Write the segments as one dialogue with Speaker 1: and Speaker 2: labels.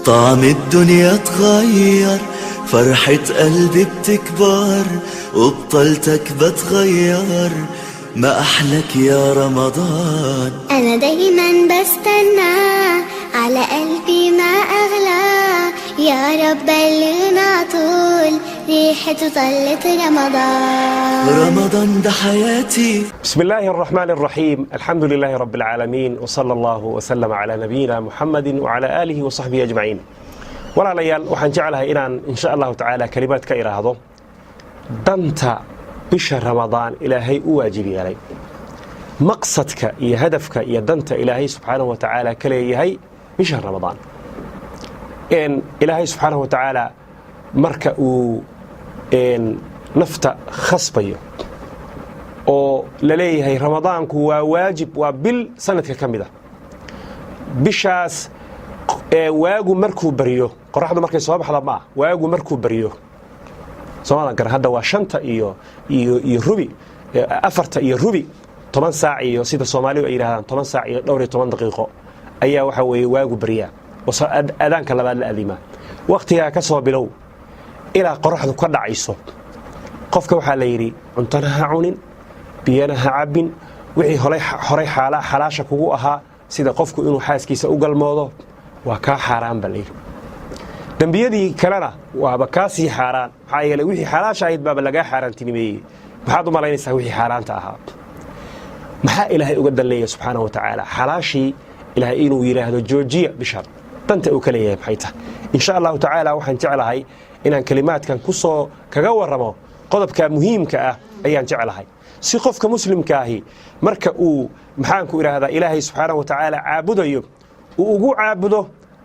Speaker 1: طعم الدنيا اتغير، فرحة قلبي بتكبر وبطلتك بتغير. ما أحلك يا رمضان.
Speaker 2: أنا دايما بستنى، على قلبي ما أغلى. يا رب بلغنا طول ريحته طلت رمضان.
Speaker 1: رمضان ده حياتي.
Speaker 3: بسم الله الرحمن الرحيم، الحمد لله رب العالمين، وصلى الله وسلم على نبينا محمد وعلى آله وصحبه أجمعين. Walaalayaal, waxaan jeclahay inaan insha Allahu tacaala kalimaad ka idhaahdo danta bisha Ramadaan Ilaahay u waajib yeelay, maqsadka iyo hadafka iyo danta Ilaahay subxaanahu wa tacaala ka leeyahay bisha Ramadaan. Ilaahay subxaanahu wa tacaala marka uu nafta khasbayo oo la leeyahay Ramadaanku waa waajib, waa bil sanadka ka mid a. Bishaas waagu markuu baryo, qoraxdu markay soo baxda ma ah, waagu markuu baryo, soomaadan garan. Hadda waa 5 iyo rubi, 4:15, 10 saac iyo, sida Soomaalidu ay yidhahdaan, 10 saac iyo dhowr iyo toban daqiiqo ayaa waxa weeye waagu baryaa oo adaanka labaad la adimaa. Wakhtigaa ka soo bilow ilaa qoraxdu ka dhacayso, qofka waxaa la yidhi cuntana ha cunin, biyana ha cabbin. Wixii horay xalaasha kugu ahaa, sida qofku inuu xaaskiisa u galmoodo, waa kaa xaaraan ba layidhi. Dembiyadii kalena waaba kaa sii xaaraan, maxaa yeeley wixii xalaasha ahayd baaba lagaa xaaraantinimeeyey. Maxaad u malaynaysaa wixii xaaraanta ahaa? Maxaa Ilaahay uga dan leeyahay subxaana wa tacaala xalaashii Ilaahay inuu yidhaahdo joojiya bishan? Danta uu ka leeyahay maxay tahay? Insha Allahu tacaala waxaan jeclahay inaan kelimaadkan ku soo kaga warramo qodobka muhiimka ah ayaan jeclahay, si qofka muslimkaahi marka uu, maxaanku idhaahdaa, Ilaahay subxaanahu wa tacaala caabudayo, uu ugu caabudo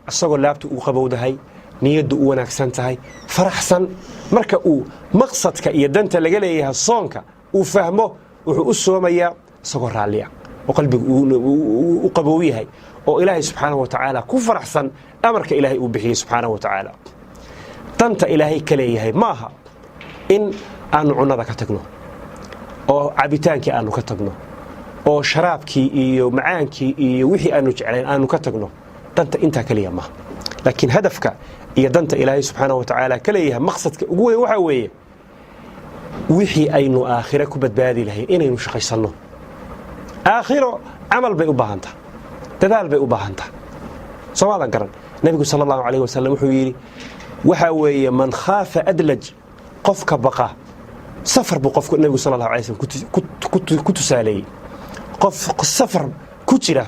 Speaker 3: isagoo laabtu u qabowdahay, niyaddu u wanaagsan tahay, faraxsan. Marka uu maqsadka iyo danta laga leeyahay soonka uu fahmo, wuxuu u soomayaa isagoo raalliya oo qalbigu u qabow yahay oo Ilaahay subxaanahu wa tacaala ku faraxsan amarka Ilaahay uu bixiyey subxaanahu wa tacaala. Danta Ilaahay ka leeyahay maaha in aanu cunnada ka tagno oo cabitaankii aanu ka tagno oo sharaabkii iyo macaankii iyo wixii aanu jeclayn aanu ka tagno. Danta intaa keliya maaha, laakiin hadafka iyo danta Ilaahay subxaanahu wa tacaala ka leeyahay, maqsadka ugu weyn waxaa weeye wixii aynu aakhire ku badbaadi lahayn inaynu shaqaysanno. Aakhiro camal bay u baahan taha, dadaal bay u baahan taha. Soomaadan garan, Nebigu sala Allahu alayh wasalam wuxuu yidhi, waxaa weeye man khaafa adlaj, qofka baqa safar buu qofku Nebigu sala Allahu alay slam ku tusaaleeyey, qof safar ku jira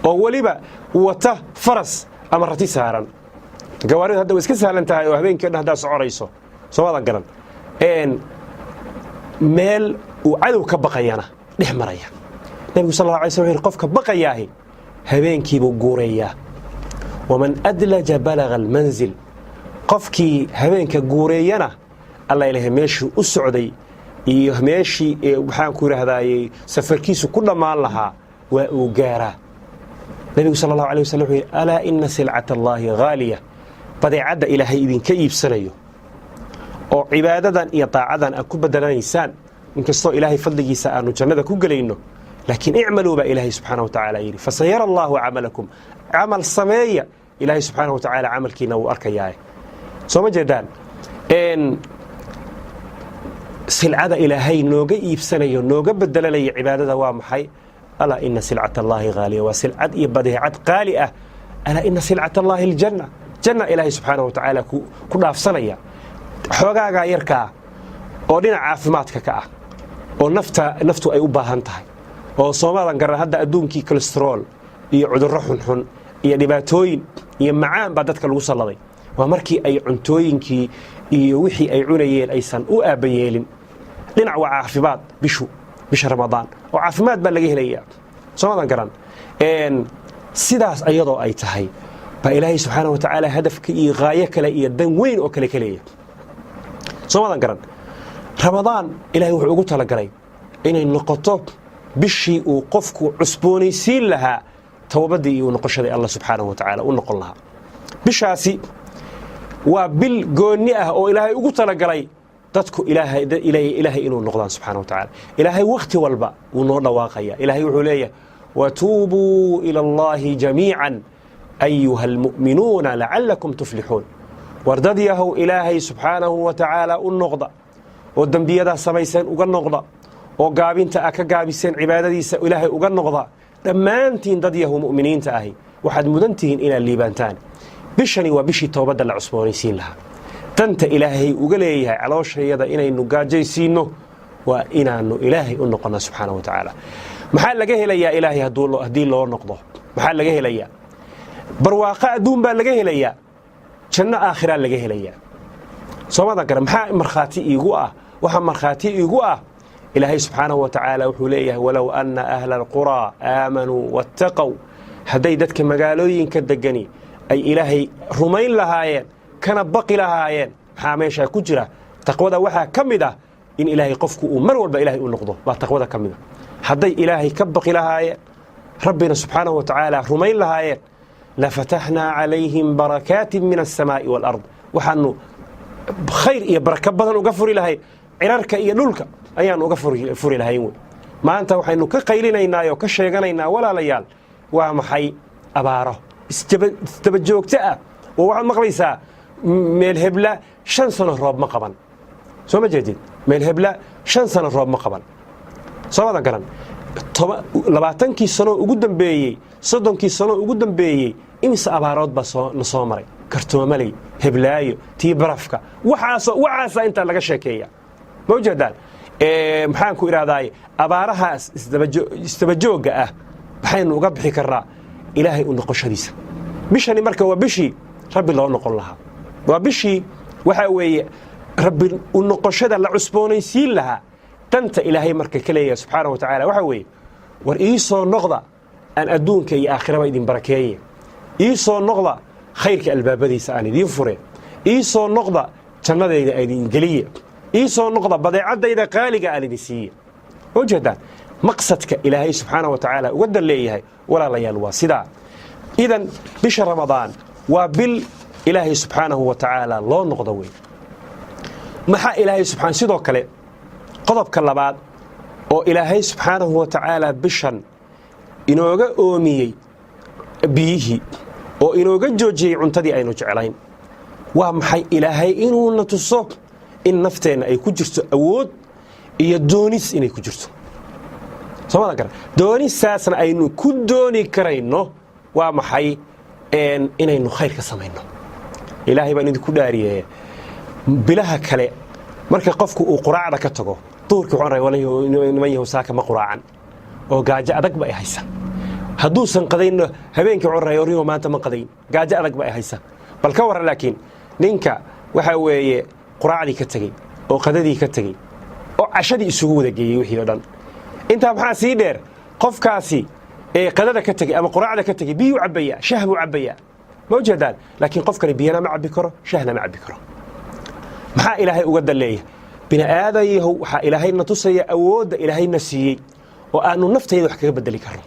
Speaker 3: oo weliba wata faras ama rati saaran. Gawaaridu hadda way iska sahlan tahay oo habeenkii o dhan haddaad soconayso, soomaadan garan, meel uu cadow ka baqayana dhex maraya. Nebigu sal alla alay slam wuxu yidhi, qofka baqayaahi habeenkiibuu guureeyaa. Waman adlaja balaga almanzil, qofkii habeenka guureeyana, Alla ilahay meeshuu u socday iyo meeshii, waxaan ku yidhaahdaayey, safarkiisu ku dhammaan lahaa waa uu gaaraa. Nebigu sala Allahu alay waslm wuxuu yidhi, alaa ina silcata Allaahi haaliya, badeecadda Ilaahay idinka iibsanayo oo cibaadadan iyo daacadan aad ku bedelanaysaan, inkastoo Ilaahay fadligiisa aanu jannada ku gelayno, laakiin icmaluu baa Ilaahay subxaana wa tacaala yidhi, fasayara Allaahu camalakum, camal sameeya, Ilaahay subxaana wa tacaala camalkiina wuu arkayaaye. Soo ma jeedaan? Silcada Ilaahay nooga iibsanayo, nooga bedelanaya cibaadada waa maxay? Alaa ina silcata Allaahi haaliya, waa silcad iyo badeecad qaali ah. Alaa ina silcata Allaahi aljanna, janna Ilaahay subxaana wa tacaala ku dhaafsanaya. Xoogaagaa yarkaa oo dhinaca caafimaadka ka ah oo nafta naftu ay u baahan tahay oo soomaadan garan, hadda adduunkii cholesterol iyo cudurro xunxun iyo dhibaatooyin iyo macaan baa dadka lagu salladay. Waa markii ay cuntooyinkii iyo wixii ay cunayeen aysan u aabbayeelin. Dhinac waa caafimaad bishu, bisha Ramadaan, oo caafimaad baa laga helayaa. Soomaadan garan, sidaas ayadoo ay tahay baa Ilaahay subxaana wa tacaala hadafka iyo qaayo kale iyo dan weyn oo kale ka leeyahay. Soomaadan garan, Ramadaan Ilahay wuxuu ugu talagalay inay noqoto bishii uu qofku cusboonaysiin lahaa towbaddii iyo noqoshadii Allah subxaanahu wa tacaala u noqon lahaa. Bishaasi waa bil goonni ah oo Ilaahay ugu talagalay dadku Ilaahay inuu noqdaan subxana wa tacala. Ilaahay wakhti walba wuu noo dhawaaqaya. Ilaahay wuxuu leeyahay, watuubuu ila Allahi jamiican. أيها المؤمنون لعلكم تفلحون. War dad yahow, Ilaahay subxaanahu wa tacaala u noqda oo dembiyadaa samayseen uga noqda oo gaabinta a ka gaabiseen cibaadadiisa Ilaahay uga noqda. Dhammaantiin dad yahow mu'miniinta ahi, waxaad mudan tihiin inaad liibaantaan. Bishani waa bishii toobadda la cusboonaysiin lahaa. Danta Ilaahay uga leeyahay calooshayada inaynu gaajaysiinno waa inaanu Ilaahay u noqonno subxaana wa tacaala. Maxaa laga helayaa Ilaahay haddii loo noqdo? Maxaa laga helayaa? Barwaaqo adduun baa laga helayaa, janno aakhiraa laga helayaa. Soomada garan? Maxaa markhaati iigu ah? Waxaa markhaati iigu ah Ilaahay subxaanahu wa tacaala wuxuu leeyahay: ولو أن أهل القرى آمنوا واتقوا. Hadday dadka magaalooyinka degani ay Ilaahay rumayn lahaayeen kana baqi lahaayeen. Maxaa meeshaa ku jira? Taqwada waxaa ka mid ah in Ilaahay qofku uu mar walba Ilaahay u noqdo baa taqwada ka mid ah. Hadday Ilaahay ka baqi lahaayeen, Rabbina subxaanahu wa tacaala rumayn lahaayeen, لفتحنا عليهم بركات من السماء والأرض. Waxaanu khayr iyo barako badan uga furi lahayn cirarka iyo dhulka ayaanu uga furi lahayn. Wey maanta waxaynu ka qaylinaynaa oo ka sheeganaynaa, walaalayaal, waa maxay? Abaaro isdaba joogto ah oo waxaad maqlaysaa meel hebla 5 sano roob ma qaban. Soo ma jeedid? Meel hebla 5 sano roob ma qaban. Soo madan garan? 20kii sano ugu dambeeyey, 30kii sano ugu dambeeyey, imise abaarood baa na soo maray? Kartoomaley, heblaayo, tii barafka, waxaasa intaa laga sheekeeya. Ma ujeedaan? Maxaan ku idhahdaay, abaarahaas isdabajoogga ah maxaynu uga bixi karnaa? Ilaahay u noqoshadiisa. Bishani marka waa bishii Rabbi loo noqon lahaa, waa bishii waxaa weeye Rabbi u noqoshada la cusboonaysiin lahaa. Danta Ilaahay marka ka leeyahay subxaana wa tacaala waxaa weeye: war ii soo noqda, aan adduunka iyo aakhiraba idin barakeeye. Ii soo noqda, khayrka albaabadiisa aan idiin fure. Ii soo noqda, jannadayda aan idin geliye. Ii soo noqda, badeecaddayda qaaliga aan idin siiye. Ma ujeedaan maqsadka Ilaahay subxaana wa tacaala uga dan leeyahay? Walaalayaal, waa sidaa. Idan bisha Ramadaan waa bil Ilaahay subxaanahu wa tacaala loo noqdo wey. Maxaa Ilaahay subxaan sidoo kale qodobka labaad oo Ilaahay subxaanahu wa tacaala bishan inooga oomiyey biyihii oo inooga joojiyey cuntadii aynu jeclayn waa maxay? Ilaahay inuuna tuso in nafteenna ay ku jirto awood iyo doonis inay ku jirto. Soomada garan? Doonistaasna aynu ku dooni karayno waa maxay? Inaynu khayr ka samayno. Ilaahay baan idinku dhaariye, bilaha kale marka qofku uu quraacda ka tago duhurkii, wuxuu oranaya: "Niman yahow, saaka ma quraacan oo gaajo adag ba ay haysa." Hadduusan qadayno habeenkii, wuxuu oranaya: "Oriyo, maanta ma qadayn, gaajo adag ba ay haysa." Bal ka warran laakiin ninka waxaa weeye quraacdii ka tegey oo qadadii ka tegey oo cashadii isugu wada geeyey wixii o dhan. Intaa maxaa sii dheer? Qofkaasi ee qadada ka tegey ama quraacda ka tegey biyuu cabbayaa, shah buu cabbayaa. Ma ujeedaan? Laakiin qofkani biyana ma cabbi karo, shahna ma cabbi karo. Maxaa Ilaahay uga dalleeya? Bini aadayahow, waxaa Ilaahayna tusaya awoodda Ilaahayna siiyey oo aanu naftayda wax kaga bedeli karno.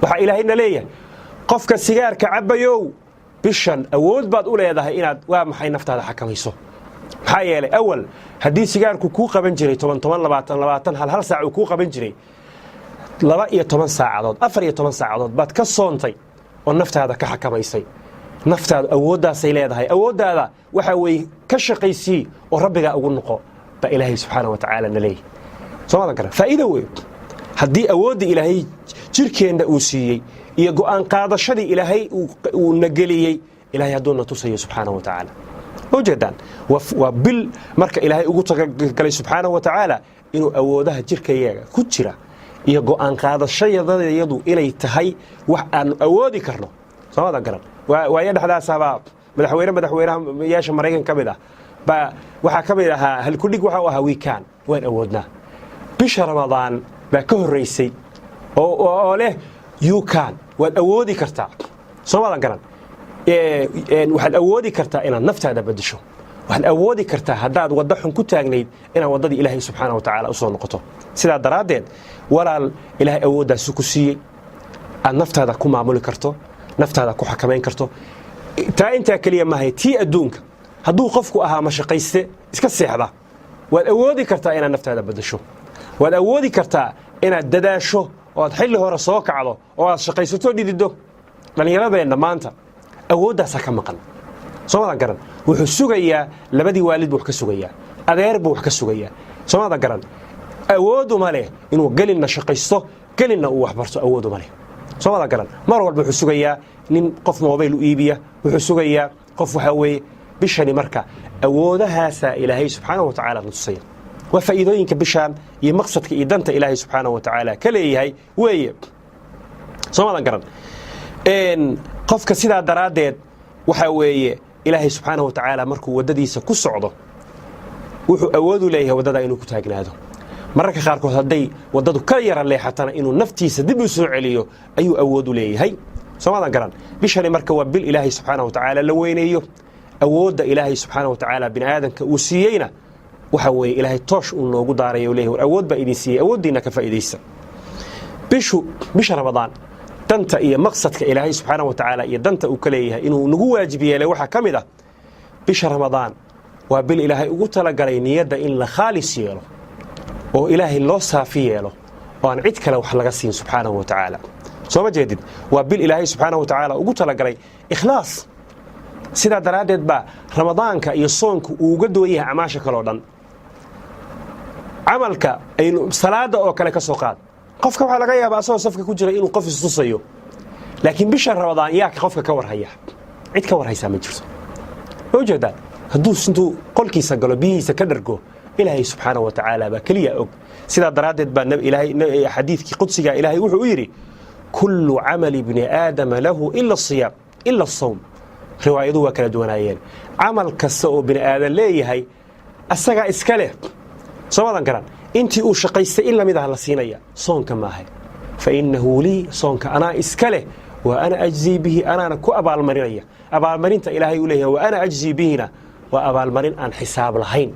Speaker 3: Waxaa Ilaahayna leeyahay: qofka sigaarka cabbayow, bishan awood baad u leedahay inaad waa maxay naftaada xakamayso. Maxaa yeelay, awal haddii sigaarku kuu qaban jiray 10 10, 20 20, hal hal saac uu kuu qaban jiray, 12 saacadood, 14 saacadood baad ka soontay oo naftaada ka xakamaysay. Naftaadu awooddaasay leedahay. Awooddaada waxaa weeye ka shaqaysii oo Rabbigaa ugu noqo baa Ilaahay subxaana wa tacaala na leeyahy. Soo madan kara? Faa'iida wey haddii awooddii Ilaahay jirkeenna uu siiyey iyo go'aan qaadashadii Ilaahay uu na geliyey, Ilahay hadduu na tusayo subxaana wa tacaala. Ma ujeedaan? Waa bil marka Ilaahay ugu talagalay subxaana wa tacaala inuu awoodaha jirkayaga ku jira iyo go'aan qaadashayadayadu inay tahay wax aanu awoodi karno. Soo madan garan? Waayo dhexdaasabaa madaxweyne madaxweynayaasha Maraykan ka mid ah baa waxaa ka mid ahaa halkudhig waxa u ahaa "We can", waan awoodnaa. Bisha Ramadaan baa ka horraysay oo leh "You can", waad awoodi kartaa. Soo madan garan? Waxaad awoodi kartaa inaad naftaada bedesho. Waxaad awoodi kartaa haddaad waddo xun ku taagnayd inaad waddadii Ilaahay subxaana wa tacaala usoo noqoto. Sidaa daraaddeed, walaal, Ilaahay awooddaasi ku siiyey aad naftaada ku maamuli karto, naftaada ku xakamayn karto. Taa intaa keliya mahay, tii adduunka hadduu qofku ahaa mashaqayste iska seexda, waad awoodi kartaa inaad naftaada bedesho. Waad awoodi kartaa inaad dadaasho oo aad xilli hore soo kacdo oo aad shaqaysato, dhidido. Dhallinyaradeenna maanta Awooddaasaa ka maqan, soomadan garan? Wuxuu sugayaa labadii waalid buu wax ka sugayaa, adeer buu wax ka sugayaa, soomadan garan? Awooduma leh inuu gelinna shaqaysto, gelinna uu waxbarto, awooduma leh, soomadan garan? Mar walba wuxuu sugayaa nin qof mobayl u iibiya, wuxuu sugayaa qof. Waxaa weeye bishani marka awoodahaasaa Ilaahay subxaanahu wa tacaala na tusaya. Waa faa'iidooyinka bishaan iyo maqsadka iyo danta Ilaahay subxaanahu wa tacaala ka leeyahay weeye, soomadan garan? Qofka sidaa daraaddeed waxaa weeye Ilaahay subxaanahu wa tacaala markuu waddadiisa ku socdo, wuxuu awood u leeyahay waddada inuu ku taagnaado. Mararka qaarkood hadday waddadu ka yara leexatana, inuu naftiisa dib u soo celiyo ayuu awood u leeyahay, soomadan garan? Bishani marka waa bil Ilaahay subxaanahu wa tacaala la weyneeyo. Awoodda Ilaahay subxaanahu wa tacaala bini aadamka uu siiyeyna waxa weeye Ilaahay toosh uu noogu daaraya u leeyahay: war, awood baa idin siiyey, awooddiinna ka faa'iidaysta. Bishu, bisha Ramadaan, danta iyo maqsadka Ilaahay subxaanahu wa tacaala iyo danta uu ka leeyahay inuu nagu waajib yeelay waxaa ka mid ah: bisha Ramadaan waa bil Ilaahay ugu talagalay niyadda in la khaalis yeelo oo Ilaahay loo saafi yeelo oo aan cid kale wax laga siin subxaanahu wa tacaala. Soo ma jeedid? Waa bil Ilaahay subxaanahu wa tacaala ugu talagalay ikhlaas. Sidaa daraaddeed baa Ramadaanka iyo soonku uu uga duwan yahay acmaasha kaleo dhan. Camalka aynu salaada oo kale ka soo qaad, qofka waxaa laga yaabaa asagoo safka ku jira inuu qof istusayo, laakiin bisha Ramadaan yaa qofka ka warhaya? Cid ka warhaysaa ma jirto. Ma ujeedaan? Hadduu intuu qolkiisa galo, biyihiisa ka dhargo, Ilaahay subxaanahu wa tacaala baa keliya og. Sidaa daraaddeed baa Ilaahay xadiidkii qudsiga Ilaahay wuxuu u yidhi: كل عمل ابن آدم له إلا الصيام، إلا الصوم. Riwaayadu waa kala duwanaayeen. Camal kasta oo bini aadan leeyahay asagaa iska leh, soomadan garan? Intii uu shaqaystay in lamid ah la siinaya, soonka maaha. فإنه لي, soonka anaa iska leh, وأنا أجزي به, anaana ku abaalmarinaya. Abaalmarinta Ilaahay u leeyahay وأنا أجزي به na waa abaalmarin aan xisaab lahayn.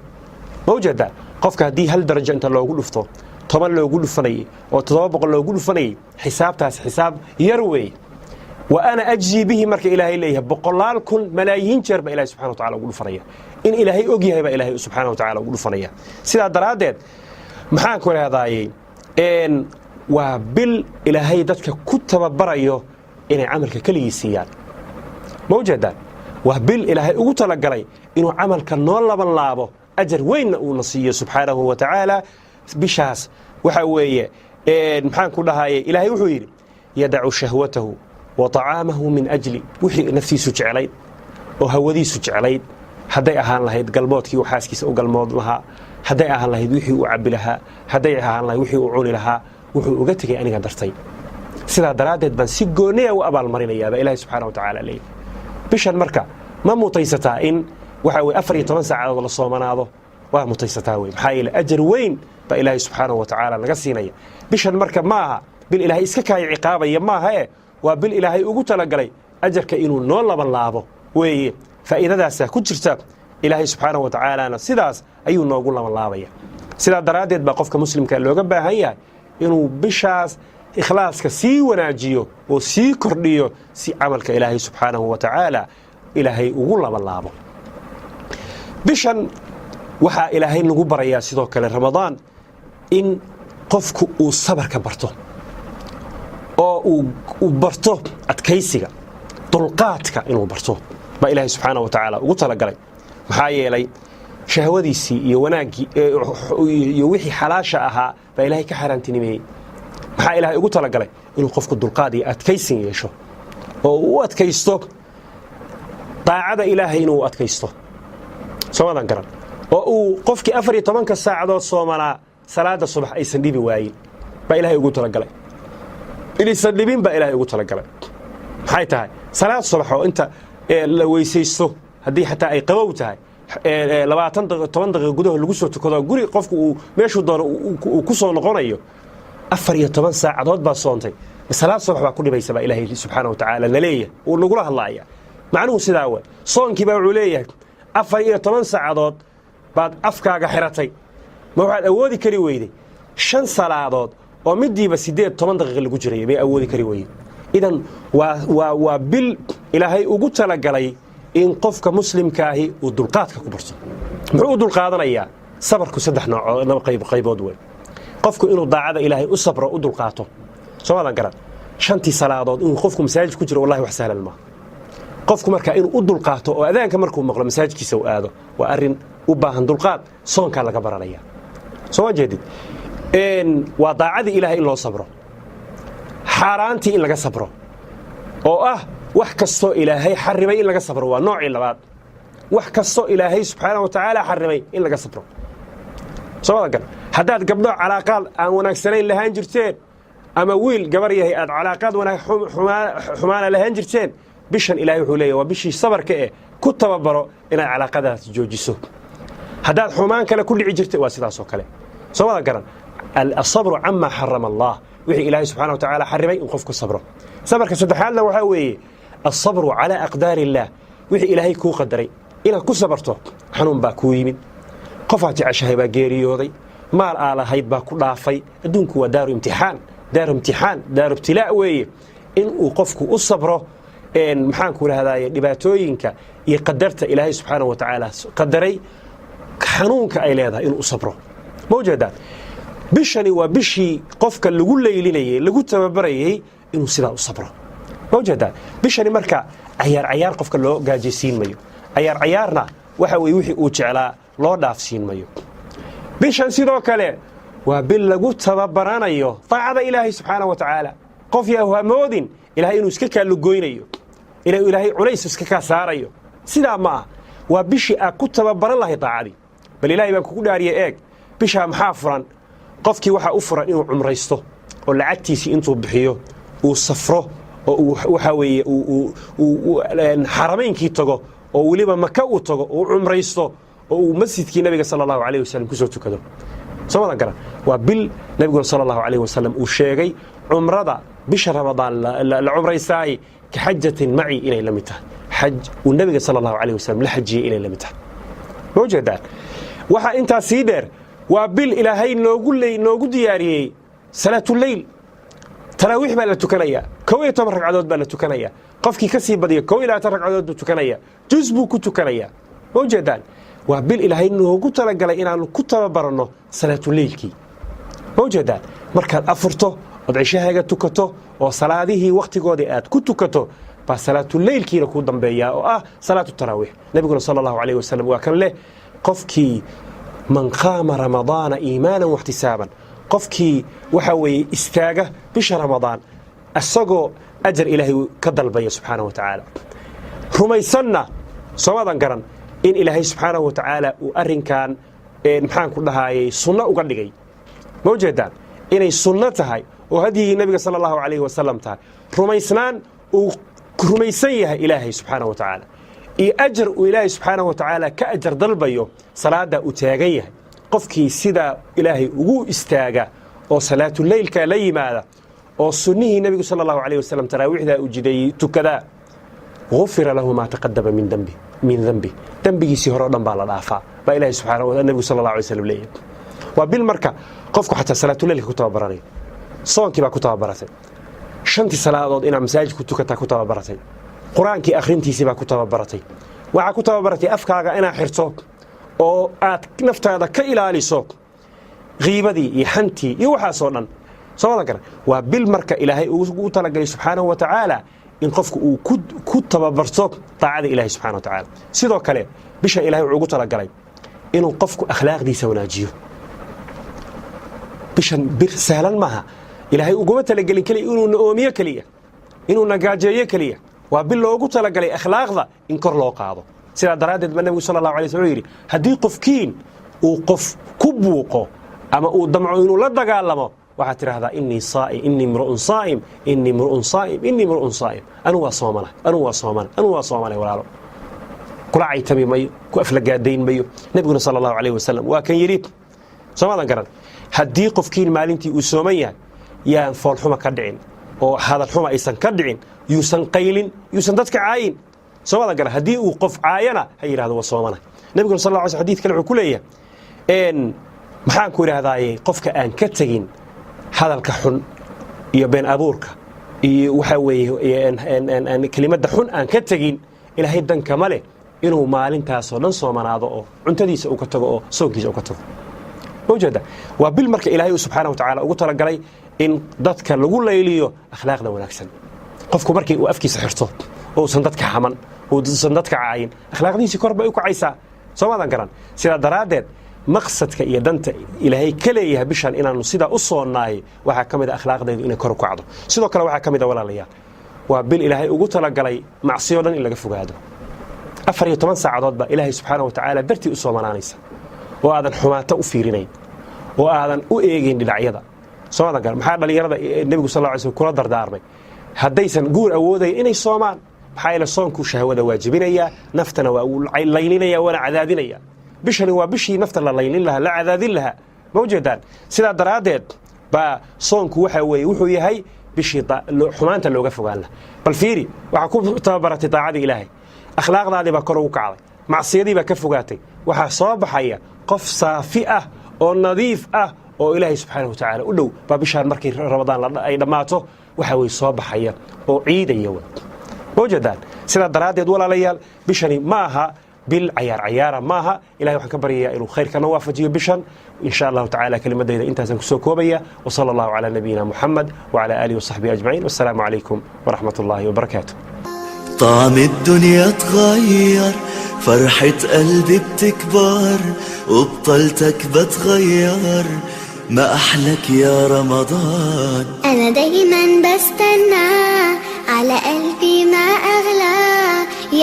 Speaker 3: Ma ujeedaa? Qofka haddii hal darajo inta loogu dhufto 10 loogu dhufanayay oo 700 loogu dhufanayay, xisaabtaas xisaab yar weeye. وأنا أجزي به marka Ilaahay leeyahay, boqolaal kun, malaayiin jeer baa Ilahay subxana wa tacala ugu dhufanaya. In Ilaahay og yahay baa Ilaahay subxaana wa tacala ugu dhufanaya. Sidaa daraaddeed, maxaan ku leedaayey, waa bil Ilaahay dadka ku tababarayo inay camalka keligii siiyaan. Ma ujeedaan? Waa bil Ilaahay ugu talagalay inuu camalka noo laban laabo, ajar weynna uuna siiyo subxaanahu wa tacaala. Bishaas waxa weeye, maxaan ku dhahaye, Ilaahay wuxuu yidhi: يدع شهوته وطعامه من أجلي. Wixii naftiisu jeclayd oo hawadiisu jeclayd, hadday ahaan lahayd galmoodkii uu xaaskiisa u galmood lahaa, hadday ahaan lahayd wixii uu cabbi lahaa, hadday ahaan lahayd wixii uu cuni lahaa, wuxuu uga tegay aniga dartay. Sidaa daraaddeed baan si gooniya u abaalmarinayaabaa Ilahay subxana wa tacaala leeyahy. Bishan marka ma mutaysataa in waxa weye 14 saacadood la soomanaado? Waa mutaysataa wey. Maxaa yeele, ajar weyn baa Ilaahay subxaanahu wa tacaala naga siinaya. Bishan marka ma aha bil Ilaahay iska kaaya ciqaabaya maaha e, waa bil Ilaahay ugu talagalay ajarka inuu noo laban laabo weeye. Faa'iidadaasaa ku jirta. Ilaahay subxaanahu wa tacaalana sidaas ayuu noogu laban laabaya. Sidaa daraaddeed baa qofka muslimka looga baahan yahay inuu bishaas ikhlaaska sii wanaajiyo oo sii kordhiyo, si camalka Ilaahay subxaanahu wa tacaala Ilaahay ugu laban laabo. Bishan waxaa Ilaahay nagu barayaa sidoo kale, Ramadaan, in qofku uu sabarka barto oo uu barto adkaysiga, dulqaadka inuu barto baa Ilaahay subxaana wa tacaala ugu talagalay. Maxaa yeelay, shahwadiisii iyo wanaaggii iyo wixii xalaasha ahaa baa Ilaahay ka xaaraantinimeeyey. Maxaa Ilaahay ugu talagalay? Inuu qofku dulqaad iyo adkaysin yeesho oo uu u adkaysto daacada Ilaahay, inuu u adkaysto, soomadan garan? Oo uu qofkii 14-ka saacadood soomanaa salaada subax aysan dhibi waayin baa Ilahay ugu talagalay. Inaysan dhibin baa Ilahay ugu talagalay. Maxay tahay salaad subax oo inta la weysaysto, haddii xataa ay qabow tahay, 20 10 daqiiqo gudahood lagu soo tukado, guri qofku uu meeshuu doono uu ku soo noqonayo? 14 saacadood baa soontay, salaad subax baa ku dhibaysa baa Ilaahay subxaana wa tacaala naleeyahay, uu nagula hadlaaya. Macnuhu sidaa we. Soonkii baa wuxuu leeyahay 14 saacadood baad afkaaga xiratay, ma waxaad awoodi kari weyday shan salaadood oo midiiba 8 10 daqiiqa lagu jiray bay awoodi kari weyday? Idan waa bil Ilaahay ugu talagalay in qofka muslimkaahi uu dulqaadka ku barto. Muxuu u dulqaadanayaa? Sabarku saddex noocoo qaybood wey. Qofku inuu daacada Ilaahay u sabro, u dulqaato, soomaadan garan? Shantii salaadood inuu qofku masaajid ku jiro, wallahi wax sahlan maaha. Qofku markaa inuu u dulqaato oo adaanka markuu maqlo masaajidkiisa u aado waa arrin u baahan dulqaad. Soonkaa laga baranaya, soo ma jeedid? Waa daacadii Ilahay in loo sabro, xaaraantii in laga sabro, oo ah wax kastoo Ilaahay xarimay in laga sabro. Waa noocii labaad, wax kastoo Ilaahay subxaana wa tacaala xarimay in laga sabro. Soo wada gar, haddaad gabdho calaaqaad aan wanaagsanayn lahaan jirteen ama wiil gabar yahay aad calaaqaad xumaana lahaan jirteen, bishan Ilahay wuxuu leeyahy waa bishii sabarka eh, ku tababaro inaad calaaqadaas joojiso. Haddaad xumaan kale ku dhici jirtay, waa sidaasoo kale. Soo wada garan, الصبر عما حرم الله, wixii Ilaahay subxana wa tacaala xarimay in qofku sabro. Sabarka saddexaadna waxaa weeye الصبر على أقدار الله, wixii Ilaahay kuu qadaray inaad ku sabarto. Xanuun baa kuu yimid, qofaad jeceshahay baa geeriyooday, maal aa lahayd baa ku dhaafay. Adduunku waa daaru imtixaan, daaru imtixaan, daaru ibtilaa weeye. In uu qofku u sabro, maxaan ku rahdaye, dhibaatooyinka iyo qadarta Ilaahay subxaana wa tacaala qadaray, xanuunka ay leedahay inuu u sabro. Ma ujeedaan? Bishani waa bishii qofka lagu laylinayey, lagu tababarayey inuu sidaa u sabro. Ma ujeedaan? Bishani marka cayaar cayaar qofka loo gaajaysiin mayo, cayaar cayaarna waxa weye wixii uu jeclaa loo dhaafsiin mayo. Bishan sidoo kale waa bil lagu tababaranayo daacada Ilaahay subxaana wa tacaala. Qof yaa hamoodin Ilahay inuu iska kaa lugoynayo, inuu Ilaahay culays iska kaa saarayo. Sidaa ma ah. Waa bishii aad ku tababaran lahayd daacadii. Bal Ilahay baan kugu dhaariye, eeg, bishaa maxaa furan? Qofkii waxaa u furan inuu cumraysto oo lacagtiisii intuu bixiyo uu safro oo uu waxaa weeye uu xarameynkii tago, oo weliba Maka uu tago, uu cumraysto oo uu masjidkii Nabiga sala Allahu alayh wasalam kusoo tukado. Soo madan garan, waa bil Nabiguna sala Allahu alayh wasalam uu sheegay cumrada bisha Ramadaan la cumraysaay كحجة معي inay la mid tahay, xaj uu Nabiga sala Allahu alayh wasalam la xajiyey inay la mid tahay. Ma ujeedaan? Waxaa intaas sii dheer, waa bil Ilaahay noogu diyaariyey salaatuleyl. Taraawiix baa la tukanayaa, 11 ragcadood baa la tukanaya. Qofkii ka sii badiya, 21 ragcadood buu tukanaya, juz buu ku tukanaya. Ma ujeedaan? Waa bil Ilaahay noogu talagalay inaannu ku tababaranno salaatuleylkii. Ma ujeedaan? Markaad afurto ood cishahaaga tukato oo salaadihii wakhtigoodii aad ku tukato baa salaatuleylkiina kuu dambeeyaa, oo ah salaatu taraawiix. Nabiguna sala Allahu alayh wasalam waa kan leh, qofkii من قام رمضان إيمانا واحتسابا, qofkii waxa weeye istaaga bisha Ramadaan isagoo ajar Ilaahay ka dalbaya subxaanahu wa tacaala, rumaysanna, soomadan garan, in Ilaahay subxaanahu wa tacaala uu arrinkan, maxaan ku dhahaayey, sunno uga dhigay. Ma ujeedaan inay sunno tahay oo hadyigii Nabiga sala Allahu calayhi wasalam tahay? Rumaysnaan uu rumaysan yahay Ilaahay subxaanahu wa tacaala iyo ajar uu Ilaahay subxaanahu wa tacaala ka ajar dalbayo salaadda uu taagan yahay. Qofkii sidaa Ilaahay ugu istaaga oo salaatuleylka la yimaada oo sunnihii Nebigu sala Allahu alayh wasalam taraawiixdaa uu jideeyey tukadaa, غفر له ما تقدم من ذنبه, dembigiisii hore o dhan baa la dhaafaa baa Ilahay subxana Nebigu sala Allah alay slam leeyahay. Waa bil marka qofku xataa salaatuleylka ku tababaranayo. Soonkii baa ku tababaratay, shantii salaadood inaad masaajid ku tukataa ku tababaratay, Qur-aankii akhrintiisii baa ku tababaratay, waxaa ku tababaratay afkaaga inaad xirto oo aad naftaada ka ilaaliso qiibadii iyo xantii iyo waxaasoo dhan. Soo wadan kara, waa bil marka Ilaahay ugu talagalay subxaanahu wa tacaala in qofku uu ku tababarto daacada Ilahay subxana wa tacaala. Sidoo kale bishan Ilahay wuxuu ugu talagalay inuu qofku akhlaaqdiisa wanaajiyo. Bishan bir sahlan maaha. Ilaahay uguma talagelin keliya inuu na oomiyo keliya, inuu na gaajeeyo keliya. Waa bil loogu talagalay akhlaaqda in kor loo qaado. Sidaa daraaddeed ba Nebigu sala Allahu alay slam wuxuu yidhi, haddii qofkiin uu qof ku buuqo ama uu damco inuu la dagaalamo, waxaad tidhahdaa: إني صائم، إني امرؤ صائم، إني امرؤ صائم، إني امرؤ صائم. Anu waa soomana, anu waa soomana, anu waa soomanay. Walaalo, kula caytami mayo, ku aflagaadayn mayo. Nebiguna sala Allahu alayh wasalam waa kan yidhi, soomaadan garan, haddii qofkiin maalintii uu sooman yahay yaan foolxuma ka dhicin oo hadalxuma aysan ka dhicin, yuusan qaylin, yuusan dadka caayin. Soomaadan garan, haddii uu qof caayana ha yidhahdo waa soomana. Nebiguna sal la sl xadid kale wuxuu ku leeyahay, maxaan ku idhahdaaye, qofka aan ka tegin hadalka xun iyo been abuurka iyo waxaa weeye kelimadda xun aan ka tegin, Ilaahay dankama leh inuu maalintaasoo dhan soomanaado oo cuntadiisa uu ka tago oo soonkiisa uu ka tago. Ma ujeeda? Waa bil marka Ilaahay uu subxaana wa tacala ugu talagalay in dadka lagu layliyo akhlaaqda wanaagsan. Qofku markii uu afkiisa xirto oo uusan dadka xaman Uusan dadka caayin, akhlaaqdiisii kor bay u kacaysaa. Soo maadan garan? Sidaa daraaddeed, maqsadka iyo danta Ilaahay ka leeyahay bishan inaanu sidaa u soonnaay waxaa ka mid a akhlaaqdeedu inay kor u kacdo. Sidoo kale waxaa ka mid a, walaalayaal, waa bil Ilaahay ugu talagalay macsiyo dhan in laga fogaado. 14 saacadood baa Ilaahay subxaana wa tacaala dartii u soomanaanaysa oo aadan xumaato u fiirinayn oo aadan u eegayn dhinacyada. Soo maadan garan? Maxaa dhallinyarada Nebigu sal ly slm kula dardaarmay haddaysan guur awoodayn inay soomaan? Maxaa yeele, soonku shahwada waajibinaya, naftana waa uu laylinaya, waana cadaadinaya. Bishani waa bishii nafta la laylin lahaa, la cadaadin lahaa. Ma ujeedaan? Sidaa daraaddeed baa soonku waxa weeye wuxuu yahay bishii xumaanta looga fogaan laha. Bal fiiri, waxaa ku tababaratay daacadii Ilaahay, akhlaaqdaadii baa kor ugu kacday, macsiyadii baa ka fogaatay. Waxaa soo baxaya qof saafi ah oo nadiif ah oo Ilaahay subxaana wa tacaala u dhow baa bishaan markii Ramadaan ay dhammaato waxa weye soo baxaya oo ciidaya w. Ma ujeedaan? Sidaa daraaddeed, walaalayaal, bishani ma aha bil cayaar cayaara maaha. Ilahay waxaan ka baryayaa inuu khayrkana waafajiyo bishan, insha Allahu tacala. Kelimadayda intaasaan kusoo koobaya. Wsala Allahu calaa nabiyina Muxamed wcala aalihi wasaxbihi ajmaciin. Wassalaamu calaykum waraxmat ullahi wabarakaatu.
Speaker 1: طعم الدنيا اتغير، فرحة قلبي بتكبر، وبطلتك بتغير. ما أحلك يا رمضان.
Speaker 2: أنا دايما بستنى، على قلبي ما أغلى.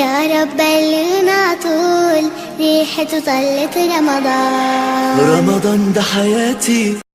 Speaker 2: يا رب بلغنا طول ريحته طلت رمضان.
Speaker 1: رمضان ده حياتي.